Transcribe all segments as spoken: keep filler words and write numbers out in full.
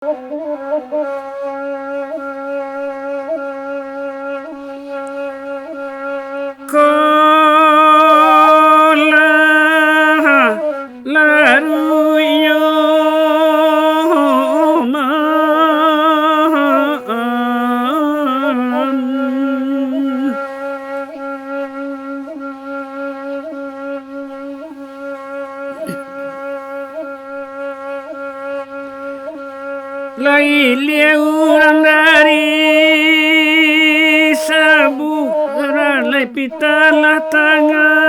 Kolah laruih nyo maan. Lai liau urang dari Sabu, urang lai pitalah tangah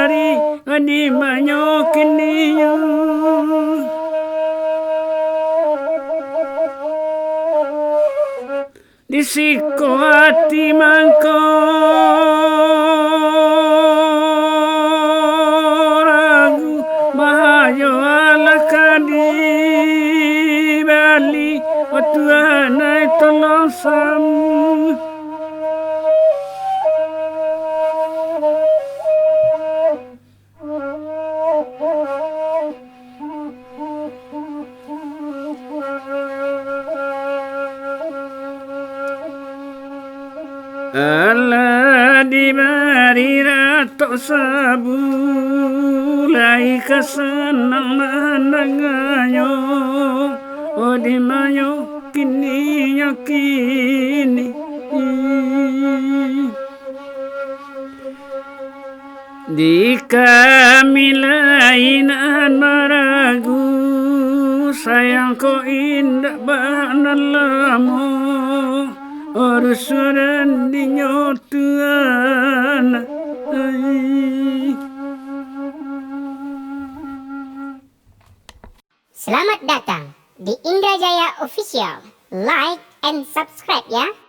ari, di manyo kininyo. Di siko ati mangko ragu, bahayo alah ka dibali, o Tuhan ai tolong sam. Alah dibari ratok Sabu, lai ka sanang mandanganyo, o di manyo kininyo kini. Di kami lai nan maragu, sayang ko indak bana lamo, urus surang dinyo Tuhan ai. Selamat datang di Indra Jaya Official. Like and subscribe ya.